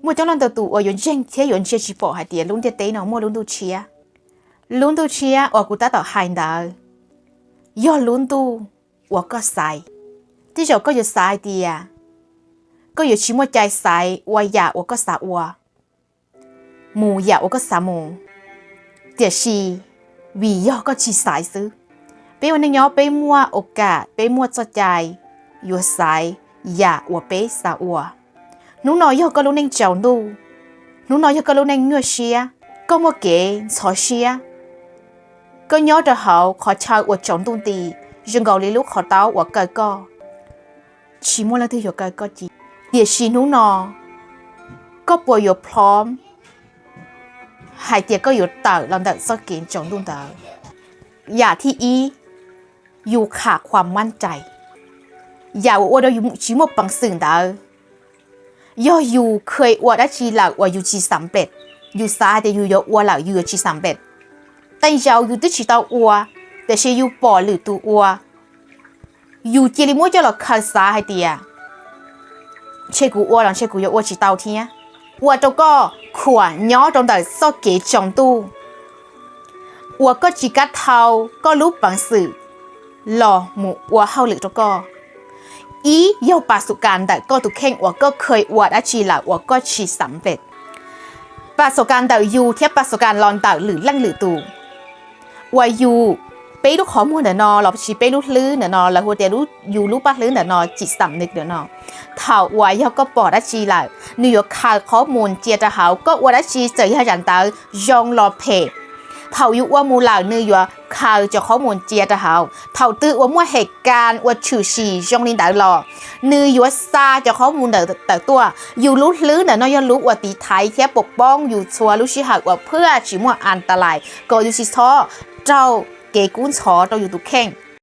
Muaj coob leej ntau tus uas yuav ntseeg thiab yuav ntsia tsis pom hais tias lub ntiaj teb no muaj lub ntuj tshiab. Lub ntuj tshiab uas kuv tab tom hais ntawd yog lub ntuj uas koj xaiv. Tej zaum koj yuav xav hais tias koj yuav tsis muaj cai xaiv ua yam uas koj xav ua, mus yam uas koj xav mus. Tiam sis vim yog koj tsis xaiv xwb. Peb ua neej nyob peb muaj o kam, peb muaj txoj cai yuav xaiv yam uas peb xav ua. Hnub no yog koj lub neej tsaus ntuj, hnub no yog koj lub neej nyuaj siab, koj muaj kev ntxhov siab. Koj nyob rau hauv qhov chaw uas tsaus ntuj nti, zoo nkaus li lub qhov taub uas kaw koj, tsis muaj leej twg yuav kaw koj ci. Tiam sis hnub no koj puas yuav plhom hais tias koj yuav tawm los ntawm txoj kev tsaus ntuj ntawd? Yam thib ib, yus kham khuam mab rais. Yam uas ua rau yus tsis muaj peev xwm ntawd yog yus kheev ua dab tsi lawm uas yus tsis xam pem. Yus xav hais tias yus yuav ua lawm yus yuav tsis xam pem. Tej zaum yus twb tsis tau ua, tiam sis yus pom lwm tus ua, yus cia li muab coj los khaws xav hais tias ntshe kuv ua los ntshe kuv yuav ua tsis tau thiab. Ua rau koj khuam nyob rau ntawm txoj kev tsaus ntuj, uas koj tsis kam thau koj lub peev xwm los mus ua hauj lwm rau koj. Ib yog pas xus kas ntawm koj tus kheej uas koj kheev ua dab tsi lawm uas koj tsis xam pem. Pas xus kas ntawm yus thiab pas xus kas los ntawm lwm leej lwm tus. Uas yus, peb lub qhov muag ntawm no los sis peb lub hlwb ntawm no, lawv hu tias yus lub paj hlwb ntawm no, tsis xam ntawm no. Thaum uas yog koj pom dab tsi lawm, nws yuav khaws qhob mus ntsia rau hauv, koj ua dab tsi txawm yog zam ntawd zoo los phem. Thaum yus ua mus lawm nws yuav khaws cov qhob mus ntsia rau hauv. Thaum twg uas muaj hem kas uas tshwm sim zoo li ntawd los, nws yuav xa cov qhob mus ntawm tawm tuaj. Yus lub hlwb ntawm no yog lub uas tiv thaiv thiab pov poob yus txhua lub sij hawm uas phaj tsis muaj as tas lais kom yus tsis txhob raug kev kub ntxhov rau yus tus kheej.